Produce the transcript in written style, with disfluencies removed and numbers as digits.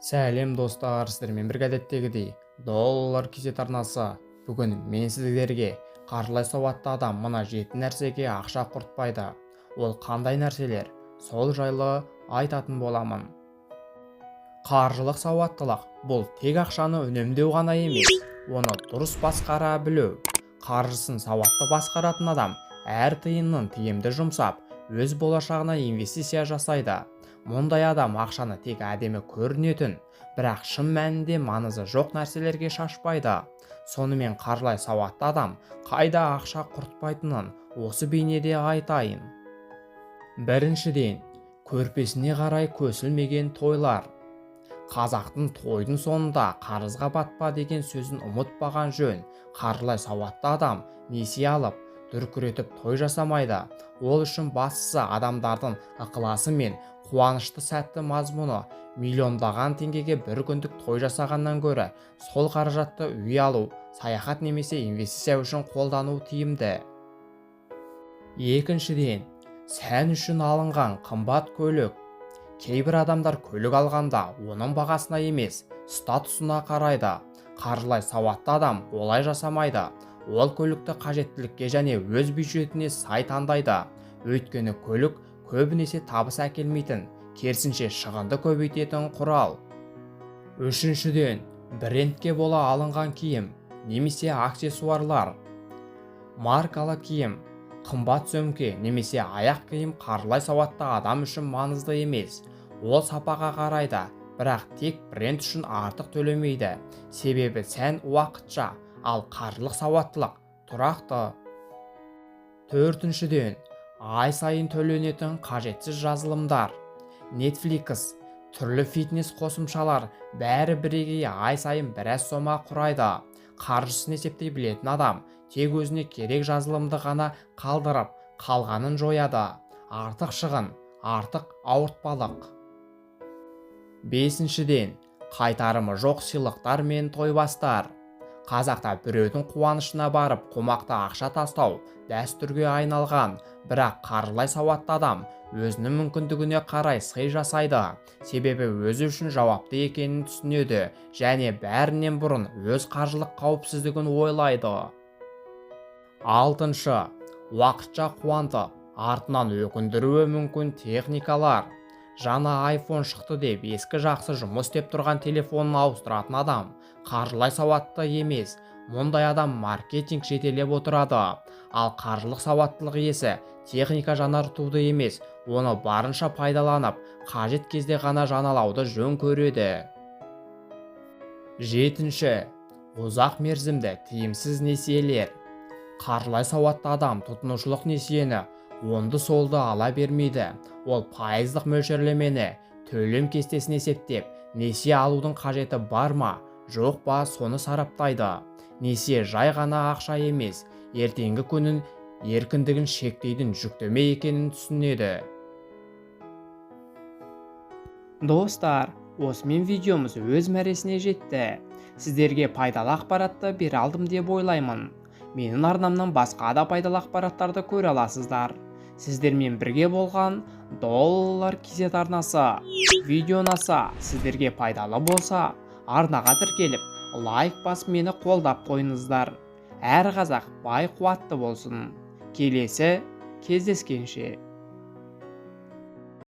Сәлем, достар! Сіздермен бірге әдеттегідей Доллар KZ арнасы. Бүгін мен сіздерге қаржылай сауатты адам мына жеті нәрсеге ақша құртпайды, ол қандай нәрселер, сол жайлы айтатын боламын. Қаржылық сауаттылық – бұл тек ақшаны үнемдеу ғана емес, оны дұрыс басқара білу. Қаржысын сауатты басқаратын адам әр тиынын тиімді жұмсап, өз болашағына инвестиция жасайды. Мұндай адам ақшаны тек әдемі көрінетін, бірақ шын мәнінде маңызы жоқ нәрселерге шашпайды. Сонымен, қаржылай сауатты адам қайда ақша құртпайтынын осы бейнеде айтайын. Біріншіден, көрпесіне қарай көсілмеген тойлар. Қазақтың «тойдың соңында қарызға батпа» деген сөзін ұмытпаған жөн. Қаржылай сауатты адам несие алып, дүркіретіп той жасамайды. Ол үшін бастысы адамдардың ықыласы мен қуанышты сәтті мазмұны. Миллиондаған теңгеге бір күндік той жасағаннан гөрі сол қаражатты үй алу, саяхат немесе инвестиция үшін қолдану тиімді. Екіншіден, сән үшін алынған қымбат көлік. Кейбір адамдар көлік алғанда оның бағасына емес, статусына қарайды. Қаржылай сауатты адам олай жасамайды. Ол көлікті қажеттілікке және өз бюджетіне сай таңдайды. Өйткені көлік көбінесе табыс әкелмейтін, керісінше, шығынды көбейтетін құрал. Үшіншіден, брендке бола алынған киім немесе аксессуарлар. Маркалы киім, қымбат сөмке немесе аяқ киім қаржылай сауатты адам үшін маңызды емес. Ол сапаға қарайды, бірақ тек бренд үшін артық төлемейді. Себебі сән уақытша, ал қаржылық сауаттылық тұрақты. Төртіншіден, ай сайын төленетін қажетсіз жазылымдар. Netflix, түрлі фитнес қосымшалар – бәрі бірегей ай сайын біраз сома құрайды. Қаржысын есептей білетін адам тек өзіне керек жазылымды ғана қалдырып, қалғанын жояды. Артық шығын – артық ауыртпалық. Бесіншіден, қайтарымы жоқ сыйлықтар мен тойбастар. Қазақта біреудің қуанышына барып, қомақты ақша тастау дәстүрге айналған. Бірақ қаржылай сауатты адам өзінің мүмкіндігіне қарай сый жасайды. Себебі өзі үшін жауапты екенін түсінеді және бәрінен бұрын өз қаржылық қауіпсіздігін ойлайды. Алтыншы, уақытша қуантып, артынан өкіндіруі мүмкін техникалар. Жаңа iPhone шықты деп, ескі, жақсы жұмыс істеп тұрған телефонын ауыстыратын адам қаржылай сауатты емес. Мұндай адам маркетинг жетелеп отырады. Ал қаржылық сауаттылық иесі техника жаңартуды емес, оны барынша пайдаланып, қажет кезде ғана жаңалауды жөн көреді. Жетінші, ұзақ мерзімді тиімсіз несиелер. Қаржылай сауатты адам тұтынушылық несиені оңды-солды ала бермейді. Ол пайыздық мөлшерлемені, төлем кестесін есептеп, несие алудың қажеті бар ма, жоқ па, соны сараптайды. Несие жай ғана ақша емес, ертеңгі күнін еркіндігін шектейтін жүктеме екенін түсінеді. Достар, осымен видеомыз өз мәресіне жетті. Сіздерге пайдалы ақпаратты бере алдым деп ойлаймын. Менің арнамнан басқа да пайдалы ақпараттарды көре аласыздар. Сіздермен бірге болған Доллар KZ арнасы. Видео ұнаса, сіздерге пайдалы болса, арнаға тіркеліп, лайк басып, мені қолдап қойыңыздар. Әр қазақ бай, қуатты болсын. Келесі кездескенше!